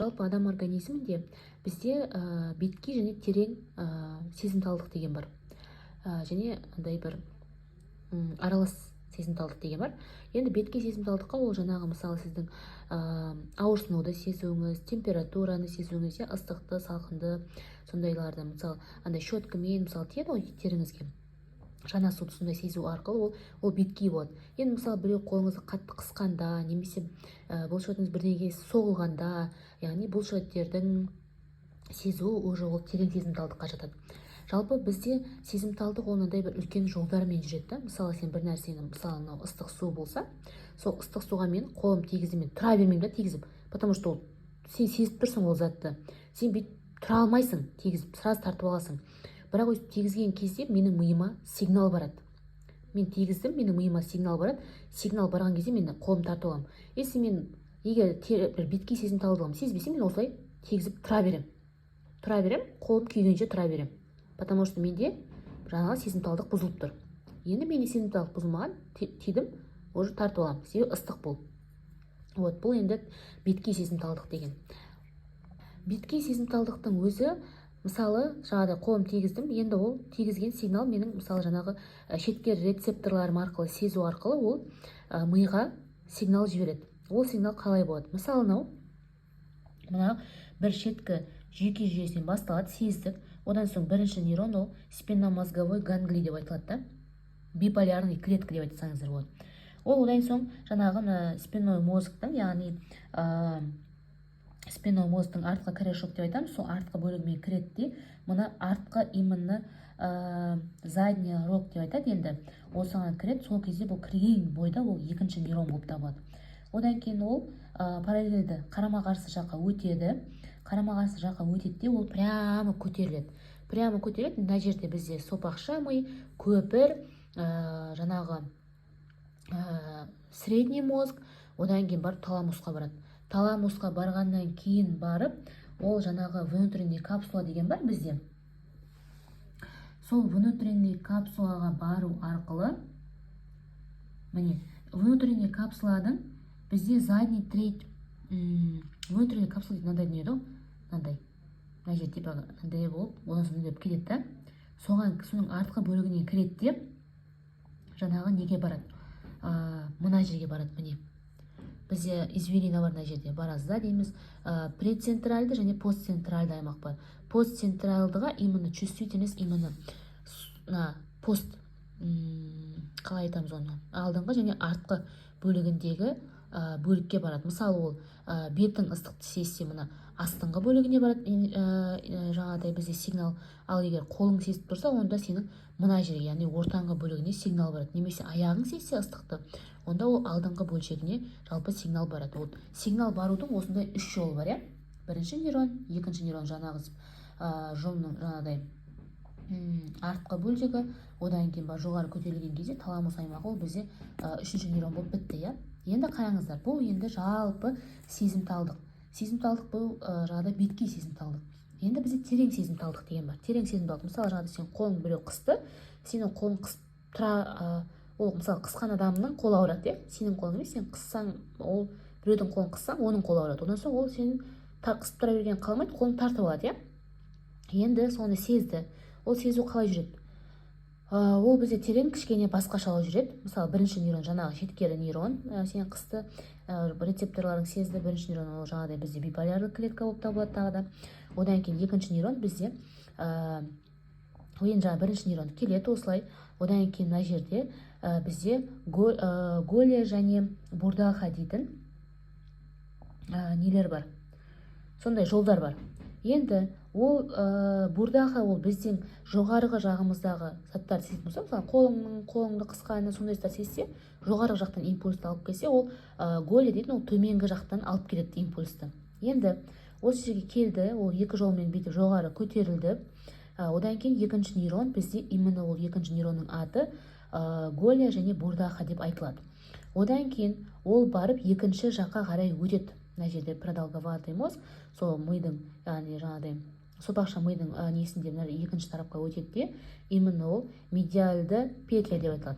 Жалпы адам организмінде бізде беткей және терең сезімталдық деген бар, және андай бір аралас сезімталдық деген бар. Енді беткей сезімталдыққа ол жаңағы, мысалы, сіздің ауырсынуды сезуіңіз, температураны сезуіңіз, иә, ыстықты, салқынды, сондайларды. Мысалы, андай щеткамен, мысалы, тиеді ғой теріңізге, жанасуды сондай сезу арқылы ол беткей болады. Енді, мысалы, біреу қолыңызды қатты қысқанда немесе бұлшықетіңіз бірдеңеге соғылғанда, яғни бұлшықеттердің сезуі, уже ол терең сезімталдыққа жатады. Жалпы бізде сезімталдық ол мынандай бір үлкен жолдармен жүреді да. Мысалы, сен бір нәрсені, мысалы, мынау ыстық су болса, сол ыстық суға мен қолым тигізіп, мен тұра бермеймін да тигізіп, потому что ол сен сезіп тұрсың ол затты, сен бүйтіп тұра алмайсың тигізіп, сразу тартып аласың. Бірақ өйтіп тигізген кезде менің миыма сигнал барады. Мен тигіздім, менің миыма сигнал барады. Сигнал барған кезде мен қолымды тартып аламын. Если мен егер бір беткей сезімталдығым сезбесем, мен осылай тигізіп тұра беремін, тұра беремін, қолым күйгенше тұра беремін, потому что менде жаңағы сезімталдық бұзылып тұр. Енді менде сезімталдық бұзылмаған, тидім, уже тартып аламын, себебі ыстық бұл. Вот бұл енді беткей сезімталдық деген. Беткей сезімталдықтың өзі, мысалы, жаңағыдай қолым тигіздім. Енді ол тигізген сигнал менің, мысалы, жаңағы шеткі рецепторларым арқылы сезу арқылы ол миға сигнал жібереді. Ол сигнал қалай болады? Мысалы, мынау мына бір шеткі жүйке жүйесінен басталады, сездік. Одан соң бірінші нейрон, ол спинномозговой ганглий деп айтылады да, биполярный клетка деп айтсаңыздар болады. Ол одан соң жаңағы мына спинной мозгтың, яғни спинной мозгтың артқы корешок деп айтамыз, сол артқы бөлігімен кіреді де, мына артқы, именно задний рог деп айтады, енді осыған кіреді. Сол кезде бұл кірген бойда ол екінші нейрон болып табылады. Одан кейін ол параллельді қарама қарсы жаққа өтеді. Қарама қарсы жаққа өтеді де, ол прямо көтеріледі, прямо көтеріледі. Мына жерде бізде сопақша ми, көпір, жаңағы средний мозг, одан кейін барып таламусқа барады. Таламусқа барғаннан кейін барып ол жаңағы внутренний капсула деген бар бізде. Сол внутренний капсулаға бару арқылы, міне, внутренний капсуладың бізде задний треть. Внутренний капсула дейтін мынандай дүние да ғой, мынандай мына жерде типа мынандай болып, одан соң мындай болып кетеді да, соған, соның артқы бөлігіне кіреді де, жаңағы неге барады? Мына жерге барады. Міне, бізде извилина бар мына жерде, борозда дейміз. Прецентральды және постцентральды аймақ бар. Постцентральдыға именно чувствительность, именно мына пост, қалай айтамыз оны, алдыңғы және артқы бөлігіндегі бөлікке барады. Мысалы, ол бетің ыстықты сезсе, мына астыңғы бөлігіне барады, жаңағыдай бізде сигнал. Ал егер қолың сезіп тұрса, онда сенің мына жерге, яғни ортаңғы бөлігіне сигнал барады. Немесе аяғың сезсе ыстықты, онда ол алдыңғы бөлшегіне жалпы сигнал барады. Вот сигнал барудың осындай үш жолы бар, иә: бірінші нейрон, екінші нейрон жаңағы жұлынның жаңағыдай артқы бөлшегі, одан кейін барып жоғары көтерілген кезде таламус аймағы, ол бізде үшінші нейрон болып бітті, иә. Енді қараңыздар, бұл енді жалпы сезімталдық. Сезімталдық бұл жаңағыдай беткей сезімталдық. Енді бізде терең сезімталдық деген бар. Терең сезімталдық, мысалы, жаңағыдай сен қолың біреу қысты, сенің қолың қысып тұра, ол, мысалы, қысқан адамның қолы ауырады, иә, сенің қолың емес. Сен қыссаң, ол біреудің қолын қыссаң, оның қолы ауырады. Одан соң ол сенің қысып тұра берген қалмайды, қолын тартып алады, иә. Енді соны сезді. Ол сезу қалай жүреді? Ол бізде терең кішкене басқашалау жүреді. Мысалы, бірінші нейрон, жаңағы шеткері нейрон, сені қысты, рецепторларың сезді. Бірінші нейрон ол жаңағыдай бізде биполярлы клетка болып табылады тағы да. Одан кейін екінші нейрон бізде, енді жаңағы бірінші нейрон келеді осылай. Одан кейін мына жерде бізде Голле және Бурдаха дейтін нелер бар, сондай жолдар бар. Енді ол Бурдаха, ол біздің жоғарғы жағымыздағы заттарды сезетін болса, мысалы, қолыңды қысқаны, сондай заттар сезсе, жоғарғы жақтан импульсті алып келсе, ол Голле дейтін ол төменгі жақтан алып келеді импульсті. Енді осы жерге келді, ол екі жолмен бүйтіп жоғары көтерілді. Одан кейін екінші нейрон бізде, именно ол екінші нейронның аты Голле және Бурдаха деп айтылады. Одан кейін ол барып екінші жаққа қарай өтеді. Мына жерде продолговатый мозг, сол мидың, яғни жаңағыдай сопақша мидың несінде мына екінші тарапқа өтеді де, именно ол медиальды петля деп айтылады.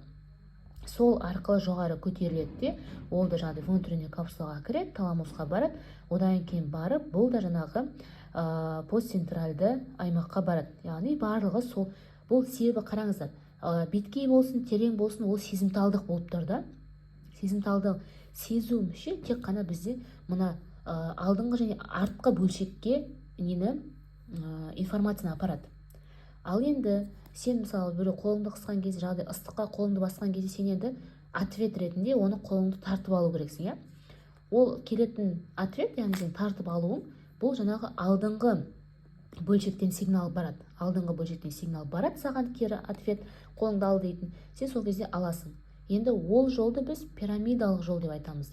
Сол арқылы жоғары көтеріледі де, ол да жаңағыдай внутренний капсулаға кіреді, таламусқа барады. Одан кейін барып бұл да жаңағы постцентральды аймаққа барады. Яғни барлығы сол. Бұл себебі, қараңыздар, беткей болсын, терең болсын, ол сезімталдық болып тұр да. Сезімталдық сезу мүше тек қана бізде мына алдыңғы және артқы бөлшекке нені, информацияны апарады. Ал енді сен, мысалы, біреу қолыңды қысқан кезде, жаңағыдай ыстыққа қолыңды басқан кезде, сен енді ответ ретінде оны, қолыңды тартып алу керексің, иә. Ол келетін ответ, яғни сен тартып алуың, бұл жаңағы алдыңғы бөлшектен сигнал барады. Алдыңғы бөлшектен сигнал барады саған, кері ответ, қолыңды ал дейтін. Сен сол кезде аласың. Енді ол жолды біз пирамидалық жол деп айтамыз.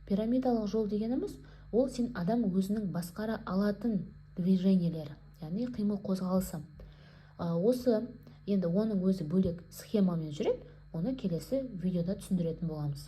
Пирамидалық жол дегеніміз, ол сен адам өзінің басқара алатын движениелері, яғни қимыл қозғалысы осы. Енді оның өзі бөлек схемамен жүреді, оны келесі видеода түсіндіретін боламыз.